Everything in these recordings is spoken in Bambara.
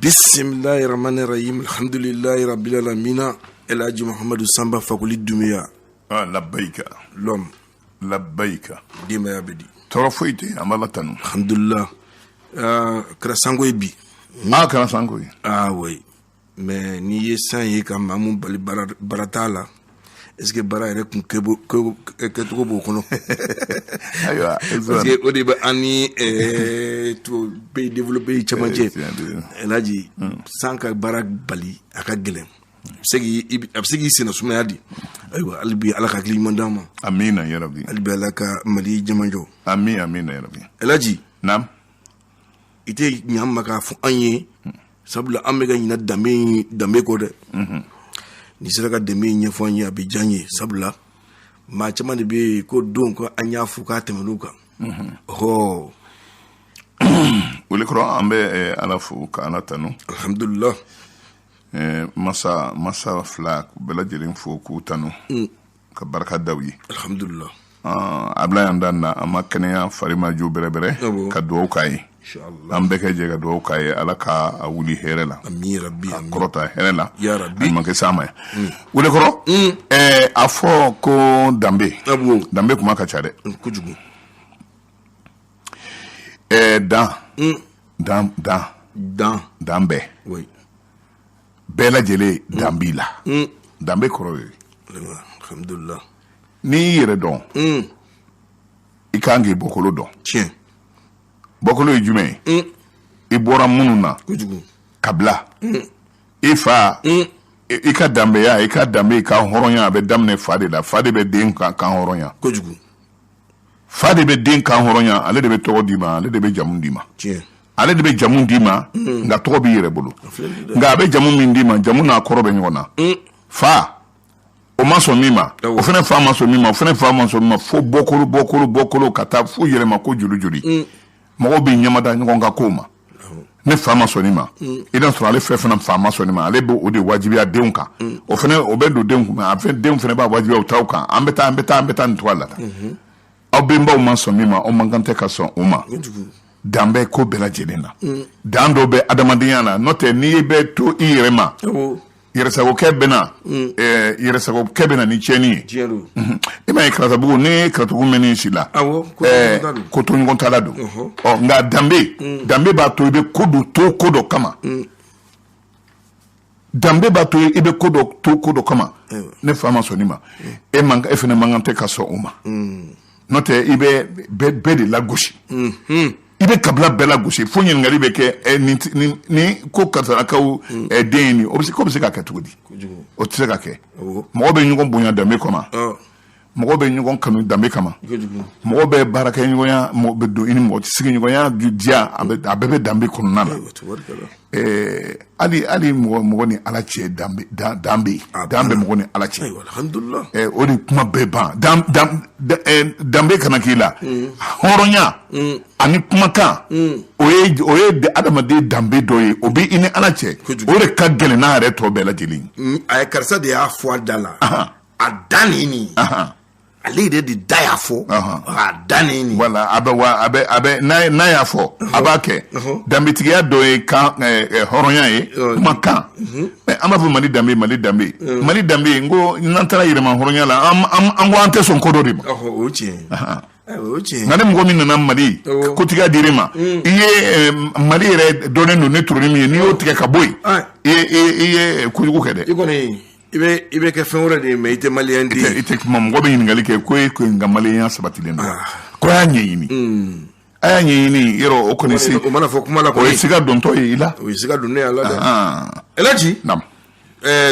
Bisimilahi rahmani rahim, alhamdulilahi rabbil alamina. El Hadji Muhammadu Samba Fakoli Dunbiya. Ah, labbayika. L'homme. Labbayika. Denbaya bɛ di? Tɔɔrɔ foyi tɛ yen, an b'Ala tanu. Alhamdulillah. Ah, kɛra sanko ye bi. Ah, kɛra sanko ye. Ah oui, mais n'i ye san ye ka maa mun bali baara t'a la, est ce que baara yɛrɛ kun kɛcogo b'o kɔnɔ? Ayiwa. Parce que o de bɛ an ni pays développé caman cɛ. El Hadji, san ka baara bali, a ka gɛlɛn, a bɛ se k'i senna sumaya di. Ayiwa, hali bi Ala ka hakili ɲuman d'an ma. Amina yarabi. Hali bi Ala ka Mali jamajɔ. Amin, amina yarabi. El Hadji. Naam. I tɛ ɲa ma k'a fɔ an ye, sabula an bɛ ka ɲinɛ danbe kɔ dɛ. N'i sera ka danbe in ɲɛfɔ an ye, a bɛ diya an ye, sabula maa caman de bɛ yen ko don ko an y'a fɔ k'a tɛmɛn'u kan. Ɔhɔ. Wele kɔrɔ, an bɛ Ala fo ka Ala tanu. Alhamdulillah. Masa fila, k'u bɛɛ lajɛlen fo k'u tanu, ka barika da u ye. Alhamdulillah. A bila yan dan na, an ma kɛnɛya, fari ma jo bɛrɛbɛrɛ, ka dugawu k'a ye. An bɛɛ ka jɛ ka dugawu k'a ye, Ala ka a wuli hɛrɛ la. Amin rabbi. A kɔrɔta hɛrɛ la. Ya rabbi. A ma kɛ s'a ma yan. Wele kɔrɔ, a fɔ ko danbe, danbe kuma ka ca dɛ. Kojugu. Dan dan dan. Dan. Dan bɛɛ. Bɛɛ lajɛlen dan b'i la. Danbe kɔrɔ ye. Alhamdulillah. N'i y'i yɛrɛ dɔn, i kan k'i bɔkolo dɔn. Tiɲɛ. Bɔkolo ye jumɛn ye? I bɔra minnu na. Kojugu. Kabila i fa, i ka danbeya, i ka danbe, i ka hɔrɔnya, a bɛ daminɛ fa de la. Fa de bɛ den kan hɔrɔnya. Kojugu. Fa de bɛ den kan hɔrɔnya. Ale de bɛ tɔgɔ d'i ma, ale de bɛ jamu d'i ma. Tiɲɛ. Ale de bɛ jamu d'i ma, nka tɔgɔ b'i yɛrɛ bolo. Nka a bɛ jamu min d'i ma, jamu n'a kɔrɔ bɛ ɲɔgɔn na. Fa o ma sɔn min ma, o fana fa ma sɔn min ma, o fana fa ma sɔn min ma, fo bɔkolo, bɔkolo, bɔkolo, ka taa fo yɛlɛma ko joli joli. Mɔgɔw bɛ ɲɛmada ɲɔgɔn ka kow ma. Ne fa ma sɔn nin ma, i n'a sɔrɔ ale fɛ fana fa ma sɔn nin ma, ale b'o o de wajibiya denw kan. O fana, o bɛ don denw kun, a fɛn denw fana b'a wajibiya u taw kan. An bɛ taa, an bɛ taa, an bɛ taa nin cogoya la tan. Aw bɛnbaw ma sɔn min ma, aw man kan tɛ ka sɔn o ma. Dan bɛ ko bɛɛ lajɛlen na. Dan dɔ bɛ adamadenya la, n'o tɛ n'i bɛ to i yɛrɛ ma, yɛrɛsagokɛ bɛ na, yɛrɛsagokɛ bɛ na ni tiɲɛni ye. E m'a ye Karatabugu, ni Karatabugu mɛnni si la, ko to ɲɔgɔn ta la don. Ɔ nka danbe b'a to i bɛ ko dɔ to ko dɔ kama. Danbe b'a to i bɛ ko dɔ to ko dɔ kama. Ne fa ma sɔn nin ma, e man, e fana man kan tɛ ka sɔn o ma. N'o tɛ i bɛ bɛɛ de lagosi, i bɛ kabila bɛɛ lagosi, fo ɲininkali bɛ kɛ ni ko karisakaw den ye nin, o bɛ se, ko bɛ se ka kɛ cogo di? O tɛ se ka kɛ. Mɔgɔ bɛ ɲɔgɔn bonya danbe kɔnɔ, mɔgɔ bɛ ɲɔgɔn kanu danbe kama, mɔgɔ bɛ baarakɛɲɔgɔnya, mɔgɔ bɛ don i ni mɔgɔ sigiɲɔgɔnya diya, a bɛɛ bɛ danbe kɔnɔna la. Hali mɔgɔ ni Ala cɛ, danbe dan bɛ yen, dan bɛ mɔgɔ ni Ala cɛ. O de kuma bɛɛ ban. Danbe kana k'i la, hɔrɔnya ani kumakan, o ye adamaden danbe dɔ ye, o bɛ i ni Ala cɛ, o de ka gɛlɛn n'a yɛrɛ tɔ bɛɛ lajɛlen. A ye karisa de y'a fɔ a da la, a da nin, ale yɛrɛ de da y'a fɔ, a da nin. Wala a bɛ wa a bɛ a bɛ n'a y'a fɔ, a b'a kɛ. Danbetigiya dɔ ye kan hɔrɔnya ye, kumakan. An b'a fɔ Mali danbe, Mali danbe, Mali danbe. N ko n'an taara yɛrɛma hɔrɔnya la, an ko an tɛ sɔn ko dɔ de ma. O tiɲɛ, o tiɲɛ. Nka ni mɔgɔ min nana Mali kotigiya dir'i ma, i ye Mali yɛrɛ dɔnnen don ni turunin min ye, n'i y'o tigɛ ka bɔ yen, i ye kojugu kɛ dɛ. I kɔni i bɛ kɛ fɛn wɛrɛ de ye, mais i tɛ maliyɛn den ye. I tɛ kuma, mɔgɔ bɛ ɲininkali kɛ ko e ko nka maliyɛnya sabatilen don, ko a y'a ɲɛɲini, a y'a ɲɛɲini yɔrɔ o kɔni se. O mana fɔ kuma la. O ye siga dontɔ ye i la. O ye siga donnen a la dɛ. El Hadji. Naam.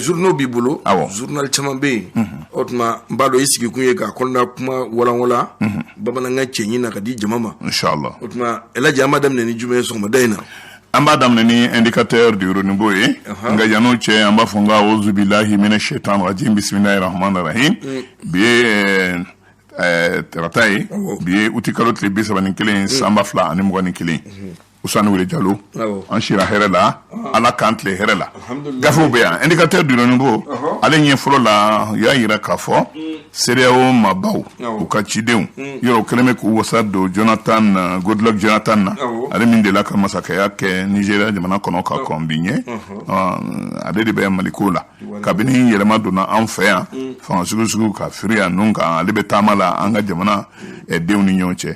Journaux b'i bolo. Awɔ. Journal caman bɛ yen. O tuma n b'a dɔn i sigikun ye k'a kɔnɔna kuma walanwalan bamanankan cɛɲi na ka di jama ma. Inshallah. O tuma El Hadji, an b'a daminɛ ni jumɛn ye sɔgɔmada in na? An b'a daminɛ ni Indicateur du Renouveau ye. Nka yan'o cɛ, an b'a fɔ n ka auzubillahi mina shaitan rajim, bisimilahi rahmani rahim. Bi ye tarata ye, bi ye uti kalo tile 31, san 2021. Usani Wele Jalo, an sira hɛrɛ la, Ala k'an tile hɛrɛ la. Gafew bɛ yan. Indicateur du Renouveau, ale ɲɛ fɔlɔ la y'a yira k'a fɔ CEDEAO maabaw u ka cidenw yɔrɔ kɛlen bɛ k'u wasa don Jonathan na Goodluck Jonathan na, ale min delila ka masakɛya kɛ Nigeria jamana kɔnɔ ka kɔn bi ɲɛ. Ale de bɛ Maliko la kabini yɛlɛma donna an fɛ yan, fanga sugu sugu ka firi yan nun kan, ale bɛ taama la an ka jamana denw ni ɲɔgɔn cɛ.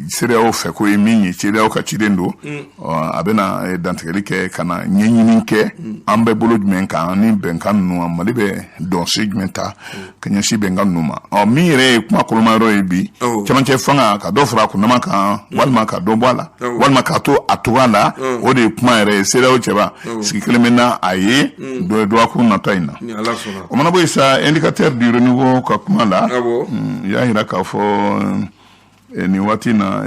CEDEAO fɛ ko ye min ye, CEDEAO ka ciden don, a bɛna dantigɛli kɛ ka na ɲɛɲini kɛ an bɛ bolo jumɛn kan ni bɛnkan ninnu, Mali bɛ dɔnsen jumɛn ta ka ɲɛsin bɛnkan ninnu ma. Ɔ, min yɛrɛ ye kuma kolomayɔrɔ ye bi, cɛmancɛ fanga ka dɔ fara a kundama kan walima ka dɔ bɔ a la walima k'a to a togoya la, o de ye kuma yɛrɛ ye. CEDEAO cɛba sigi kelen bɛ na a ye dɔgɔkun nata in na. O mana bɔ yen sa, Indicateur du Renouveau ka kuma la, i y'a jira k'a fɔ nin waati na,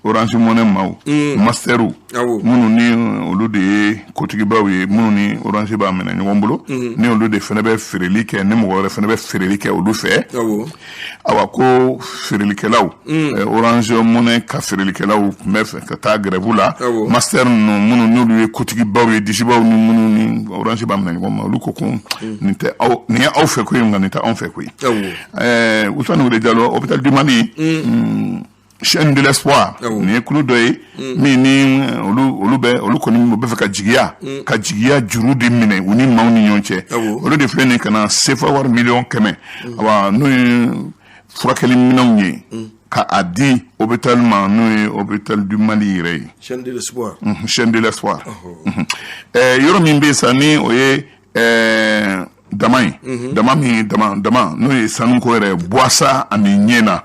Orange Money maaw, masterw minnu ni olu de ye kotigibaw ye, minnu ni Orange b'a minɛ ɲɔgɔn bolo, ni olu de fana bɛ feereli kɛ, ni mɔgɔ wɛrɛ fana bɛ feereli kɛ olu fɛ. Awa, ko feerelikɛlaw, Orange Money ka feerelikɛlaw tun bɛ fɛ ka taa grève la. Master ninnu, minnu n'olu ye kotigibaw ye, disibaw ni minnu ni Orange b'a minɛ ɲɔgɔn ma, olu ko ko nin tɛ aw, nin ye aw fɛ ko ye, nka nin tɛ anw fɛ ko ye. Ousmane Wele Diallo, Hôpital du Mali, Chaîne de l'Espoir, nin ye kulu dɔ ye min ni olu bɛ, olu kɔni bɛ fɛ ka jigiya juru de minɛ u ni maaw ni ɲɔgɔn cɛ. Olu de filɛ nin ka na sefa wari 100 miliyɔn, awa, n'o ye furakɛli minɛnw ye, ka a di hôpital ma, n'o ye Hôpital du Mali yɛrɛ ye. Chaîne de l'Espoir. Chaîne de l'Espoir. Yɔrɔ min bɛ yen sa, ni o ye dama ye, dama min dama dama n'o ye sanuko yɛrɛ Buwasa ani Ɲɛna,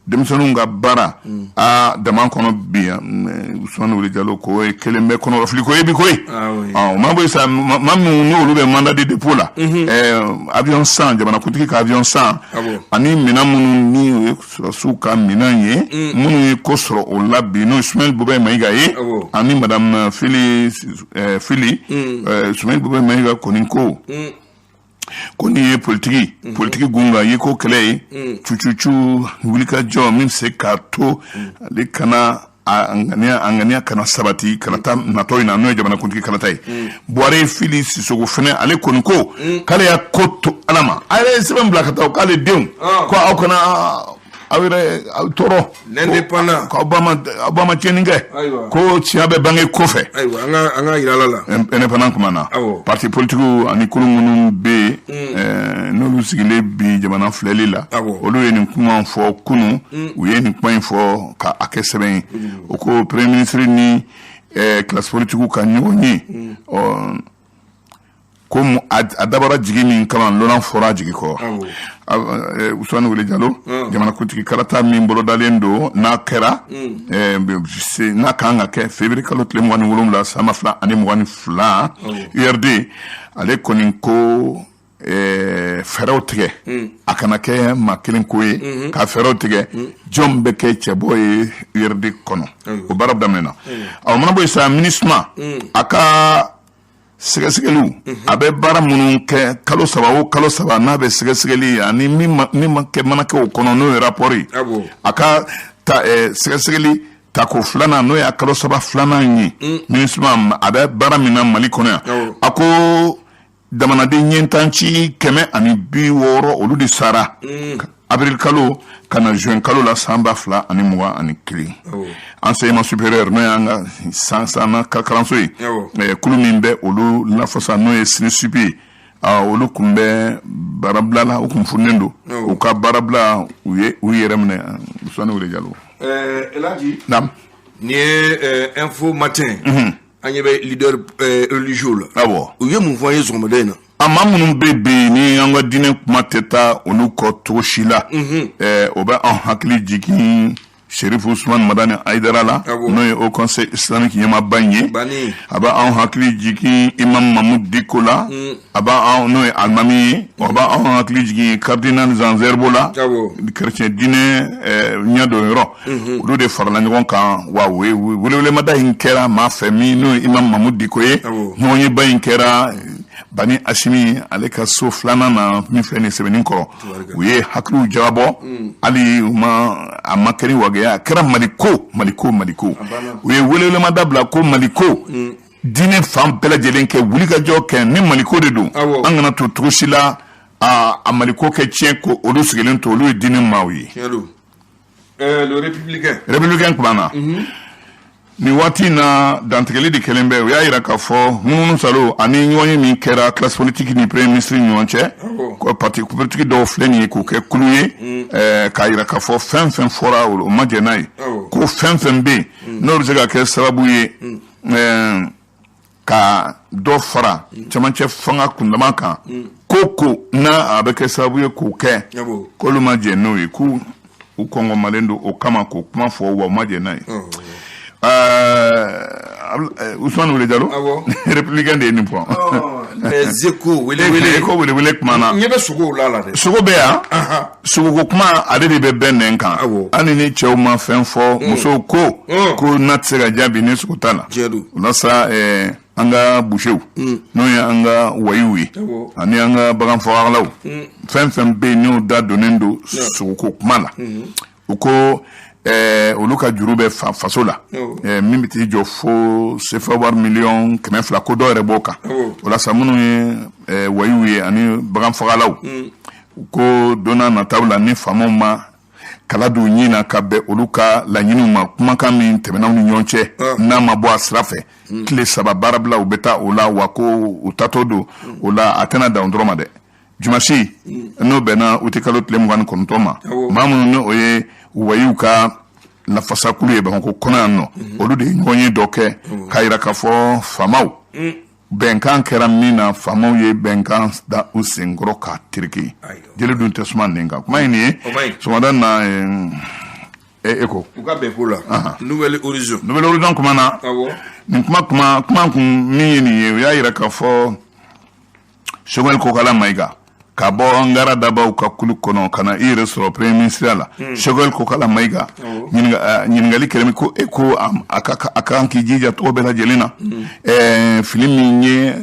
denmisɛnninw ka baara a dama kɔnɔ bi, Usumani Wuli Jalo ko ye kelen bɛ kɔnɔrɔfili ko ye bi koyi. O mana bɔ yen sa, maa minnu n'olu bɛ mandat de dépôt la, avion san, jamanakuntigi ka avion san ani minɛn minnu ni o ye sɔrɔdasiw ka minɛn ye, minnu ye ko sɔrɔ o la bi, n'o ye Soumaïla Boubèye Maïga ye ani madame Fili Fili. Soumaïla Boubèye Maïga kɔni ko nin ye politiki gunga ye, ko kɛlɛ ye cucucu wulikajɔ min bɛ se k'a to ale kana a ŋaniya kana sabati kalata natɔ in na, n'o ye jamanakuntigi kalata ye. Buware Fili Sisoko fɛnɛ, ale kɔni ko k'ale y'a ko to Ala ma. A yɛrɛ ye sɛbɛn bila ka taa k'ale denw ko aw kana aw yɛrɛ aw tɔɔrɔ. L'Indépendant. K'aw ba ma, aw ba ma tiɲɛni kɛ, ko tiɲɛ bɛ bange kɔfɛ. Ayiwa, an ka yira Ala la. Indépendant kuma na, parti politique ani kulu minnu bɛ yen, n'olu sigilen bi jamana filɛli la, olu ye nin kuma fɔ kunun. U ye nin kuma in fɔ ka a kɛ sɛbɛn ye. O ko premier ministre ni classe politique ka ɲɔgɔn ye, ɔ ko a dabɔra jigi min kama, lɔnna fɔra a jigi kɔrɔ. Usumani Wele Jalo, jamanakuntigi kalata min bolodalen don, n'a kɛra, n'a kan ka kɛ février kalo tile 27 san 2022, URD ale kɔni ko fɛɛrɛw tigɛ, a kana kɛ maa kelen ko ye, ka fɛɛrɛw tigɛ jɔn bɛ kɛ cɛbɔ ye URD kɔnɔ. O baara daminɛna. A mana bɔ yen sa, MINUSMA a ka sɛgɛsɛgɛliw, a bɛ baara minnu kɛ kalo 3 o kalo 3, n'a bɛ sɛgɛsɛgɛli ani min ma kɛ mana kɛ o kɔnɔ, n'o ye rapport ye, a ka ta sɛgɛsɛgɛli tako filanan, n'o y'a kalo 3 filanan ye, MINUSMA a bɛ baara min na Mali kɔnɔ yan, a ko jamanaden ɲɛntanci 160, olu de sara avril kalo ka na juin kalo la san 2021. Enseignement supérieur, n'o y'an ka san sanna kalanso ye, kulu min bɛ olu lafasa, n'o ye SYNESUP ye, olu tun bɛ baarabila la, u kun fununen don. U ka baarabila, u ye u yɛrɛ minɛ. Usumani Wele Jalo. Elhaji. Naam. Nin ye Info Matin. An ɲɛ bɛ leader religieux la. U ye mun fɔ an ye sɔgɔmada in na? A maa minnu bɛ bi ni an ka diinɛ kuma tɛ taa olu kɔ cogo si la, o bɛ an hakili jigin Serifu Usumani Madani Ayidara la, n'o ye Haut Conseil islamique ɲɛmaaba in ye. A bɛ anw hakili jigin Imam Mahmoud Dicko la, a b'an, n'o ye alimami ye. A bɛ anw hakili jigin cardinal Jean Zerbo la, chrétien diinɛ ɲɛdɔn yɔrɔ. Olu de farala ɲɔgɔn kan wa u ye welewelemada in kɛra maa fɛ min, n'o ye Imam Mahmoud Dicko ye. Ɲɔgɔnyeba in kɛra Bani Asimi ale ka so filanan na min filɛ nin sɛbɛnni kɔrɔ. U ye hakiliw jagabɔ, hali u ma a ma kɛ ni wagaya, a kɛra Maliko, Maliko, Maliko. U ye welewelemada bila ko Maliko diinɛ fan bɛɛ lajɛlen kɛ wulikajɔ kɛ ni Maliko de don. An kana to cogo si la. a Maliko kɛ tiɲɛ ko olu sigilen to, olu ye diinɛ maaw ye. Tiɲɛ don. Le Républicain. Républicain kuma na, nin waati in na, dantigɛli de kɛlen bɛ. U y'a yira k'a fɔ ŋunuŋunu salo ani ɲɔgɔnye min kɛra classe politique ni premier ministre ni ɲɔgɔn cɛ, ko parti politique dɔw filɛ nin ye k'u kɛ kulu ye, k'a yira k'a fɔ fɛn fɛn fɔra, o ma jɛn n'a ye, ko fɛn fɛn bɛ yen n'o bɛ se ka kɛ sababu ye ka dɔ fara cɛmancɛ fanga kundama kan, ko n'a a bɛ kɛ sababu ye k'o kɛ, k'olu ma jɛn n'o ye, k'u u kɔngɔmalen don o kama k'o kuma fɔ, wa u ma jɛn n'a ye. Usumani Wele Jalo, Républicain de ye nin fɔ. Les Échos, wele wele. Échos, wele wele kuma na. Ɲɛ bɛ sogow la la dɛ. Sogo bɛ yan, sogoko kuma ale de bɛ bɛɛ nɛn kan. Hali ni cɛw ma fɛn fɔ, musow ko ko na tɛ se ka jaabi ni sogo t'a la. Tiɲɛ don. O la sa, an ka busew, n'o ye an ka wayiw ye, ani an ka baganfagalaw, fɛn fɛn bɛ yen n'o da donnen don sogoko kuma la, u ko olu ka juru bɛ faso la, min bɛ t'i jɔ fo sefa wari miliyɔn 200, ko dɔw yɛrɛ b'o kan. O la sa, minnu ye wayiw ye ani baganfagalaw, ko don n'a nataw la, ni faamaw ma kala don ɲin na ka bɛn olu ka laɲiniw ma, kumakan min tɛmɛn'aw ni ɲɔgɔn cɛ, n'a ma bɔ a sira fɛ, tile 3 baarabila, u bɛ taa o la. Wa ko u tatɔ don o la, a tɛna dan o dɔrɔn ma dɛ. Jumasi, n'o bɛnna uti kalo tile 29 ma, maa minnu ni o ye wayiw ka lafasakulu ye Bamakɔ kɔnɔ yan nɔ, olu de ye ɲɔgɔnye dɔ kɛ k'a yira k'a fɔ faamaw bɛnkan kɛra min na, faamaw ye bɛnkan da u senkɔrɔ k'a tereke. Jeli dun tɛ suma nin kan. Kuma ye nin ye sɔgɔmada na Échos. U ka bɛn ko la. Nouvel Horizon. Nouvel Horizon kuma na, nin kuma kun min ye nin ye, u y'a yira k'a fɔ Choguel Kokala Mayiga ka bɔ Ngara Dabaw ka kulu kɔnɔ ka na i yɛrɛ sɔrɔ premier ministre la. Choguel Kokala Mayiga, ɲininkali kɛlen ko e ko a ka kan k'i jija cogo bɛɛ lajɛlen na, fili min ye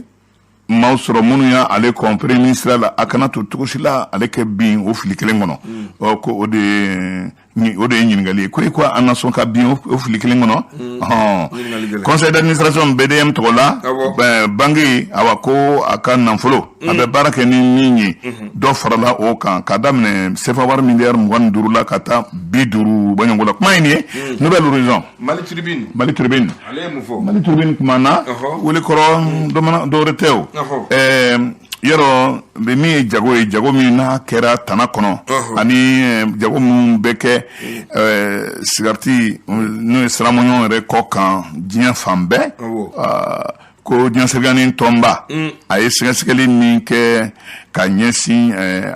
maaw sɔrɔ minnu y'ale kɔn premier ministre la, a kana to cogo si la ale kɛ bin o fili kelen kɔnɔ. Ko o de ye o de ye ɲininkali ye, ko e ko a na sɔn ka bin o fili kelen kɔnɔ? Hɔn, conseil d'administration BDM tɔgɔ la, banque, awa, ko a ka nafolo a bɛ baara kɛ ni min ye, dɔ farala o kan ka daminɛ sefa wari miliyari 25 la ka taa 50 bɔɲɔgɔnko la. Kuma ye nin ye, Nouvel Horizon. Mali Tribune. Mali Tribune. Ale ye mun fɔ? Mali Tribune kuma na, Welekɔrɔ, dɔwɛrɛ tɛ o. Yɔrɔ bɛ min ye jago ye, jago min n'a kɛra tana kɔnɔ, ani jago minnu bɛ kɛ sigariti, n'o ye siramɔɲɔgɔn yɛrɛ kɔ kan diɲɛ fan bɛɛ, ko diɲɛ seleke tɔnba a ye sɛgɛsɛgɛli min kɛ ka ɲɛsin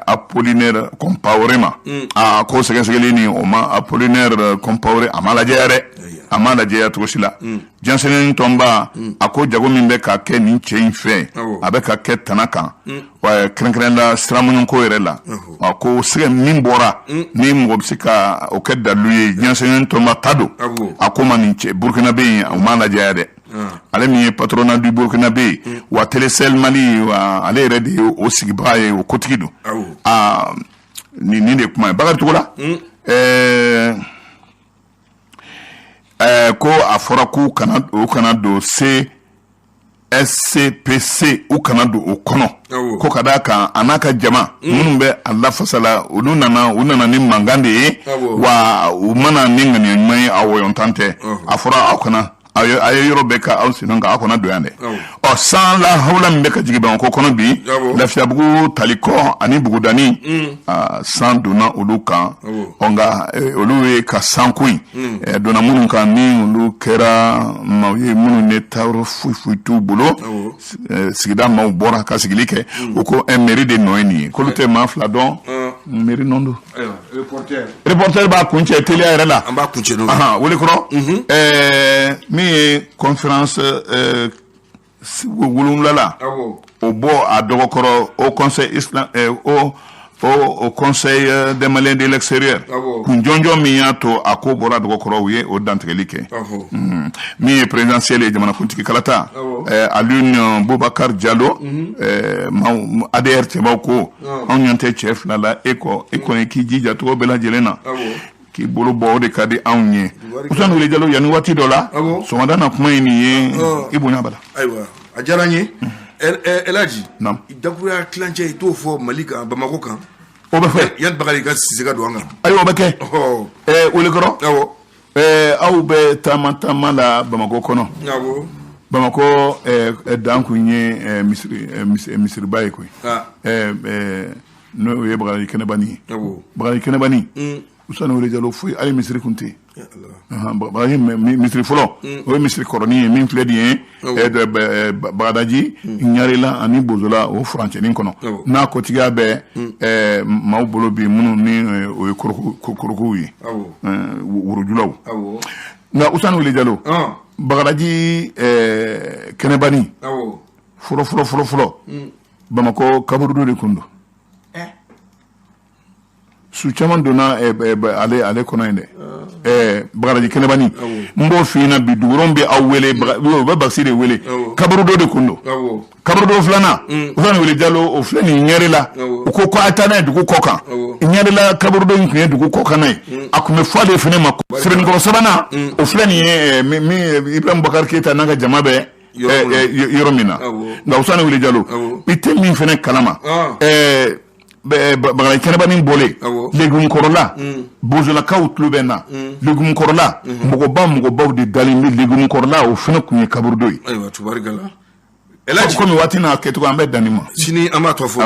Apollinaire Compaoré ma, aa, ko sɛgɛsɛgɛli ni o ma Apollinaire Compaoré a ma lajɛ dɛ, a ma lajɛya cogo si la. Diɲɛ seleke tɔnba a ko jago min bɛ ka kɛ nin cɛ in fɛ, a bɛ ka kɛ tana kan, kɛrɛnkɛrɛn la siramɔɲɔgɔnko yɛrɛ la, a ko sɛgɛ min bɔra ni mɔgɔ bɛ se ka o kɛ dalilu ye, diɲɛ seleke tɔnba ta don. A ko ma nin cɛ Burukina bɛ yen, o ma lajɛya dɛ. Ale min ye patronat du Burkinabé ye, wa Telecel Mali, wa ale yɛrɛ de ye o sigibaga ye, o kotigi don. Aa, nin de ye kuma ye. Bakari Togola, ko a fɔra k'u kana, u kana don CSCPC, u kana don o kɔnɔ, ko ka d'a kan a n'a ka jama minnu bɛ a lafasa la, olu nana, u nana ni mankan de ye, wa u mana ni ŋaniya ɲuman ye, a wɔyɔntan tɛ. A fɔra aw kana, a ye yɔrɔ bɛɛ ka aw sen kan, aw kana don yan dɛ. Ɔ, san la hawula min bɛ ka jigin Bamakɔ kɔnɔ bi, Lafiyabugu, Talikɔ ani Bugudani, san donna olu kan. Ɔ, nka olu ye ka sanko in donna minnu kan, ni olu kɛra maaw ye minnu ni taayɔrɔ foyi foyi t'u bolo, sigida maaw bɔra ka sigili kɛ. U ko mairie de nɔ ye nin ye, k'olu tɛ maa fila dɔn, mairie nɔ don. Reporter b'a kuncɛ teliya yɛrɛ la. An b'a kuncɛ n'o. Welekɔrɔ, min ye conférence 7 la, o bɔ a dɔgɔkɔrɔ au conseil islam au conseil des Maliens de l'extérieur, kun jɔnjɔn min y'a to a ko bɔra dɔgɔkɔrɔ, u ye o dantigɛli kɛ. Min ye présidentiel ye, jamanakuntigi kalata, Alioune Boubacar Diallo, ADR cɛbaw ko anw ɲɛ tɛ cɛ fila la e kɔ, e kɔni k'i jija cogo bɛɛ lajɛlen na k'i bolo bɔ, o de ka di anw ye. Usumani Wele Jalo, yanni waati dɔ la, sɔgɔmada na kuma ye nin ye, i bonya b'a la. Ayiwa, a diyara n ye. Elaji, Naam. Dakuruya tilancɛ, i t'o fɔ Mali kan, Bamakɔ kan. O bɛ fɛ. Yanni Bakari ka Sise ka don an kan. Ayiwa, o bɛ kɛ. Ɔhɔ. Welekɔrɔ. Awɔ. Aw bɛ taama taama la Bamakɔ kɔnɔ. Awɔ. Bamakɔ dan kun ye misiri misiriba ye koyi. Ah. N'o ye Bagadaji kɛnɛbani ye. Awɔ. Bagadaji kɛnɛbani. Usani Wele Jalo, foyi, hali misiri kun tɛ yen. Ya Allah. Bagadaji misiri fɔlɔ, o ye misiri kɔrɔnin ye min filɛ nin ye Bagadaji, Ɲarela ani Bozola, o furancɛnin kɔnɔ. N'a kotigiya bɛ maaw bolo bi, minnu ni o ye korokow ye, worojulaw. Nka Usani Wele Jalo, Bagadaji kɛnɛbani, fɔlɔ fɔlɔ fɔlɔ fɔlɔ, Bamakɔ kaburudo de kun don. Su caman donna ale kɔnɔ yen dɛ. Bagadaji kɛnɛbani, n b'o f'i ɲɛna bi, dugurenw bɛ aw wele, u bɛ Bakisi de wele, kaburudo de kun don. Kaburudo filanan, Usani Wele Jalo, o filɛ nin Ɲarela. U ko a taa n'a ye dugu kɔ kan. Ɲarela kaburudo in tun ye dugu kɔkanna ye, a tun bɛ fɔ ale fana ma. Sɛbɛnnikɔrɔ sabanan, o filɛ nin ye min Ibrahim Bakari Keyita n'a ka jama bɛ yɔrɔ min na. Nka Usani Wele Jalo, i tɛ min fana kalama, Bagadaji kɛnɛbani bɔlen legumukɔrɔla, bozolakaw tulo bɛ na, legumukɔrɔla, mɔgɔba mɔgɔbaw de dalen bɛ legumukɔrɔla, o fana tun ye kaburudo ye. Ayiwa, tubarikala. Elaji. Komi waati n'a kɛcogo, an bɛ dan nin ma. Sini an b'a tɔ fɔ.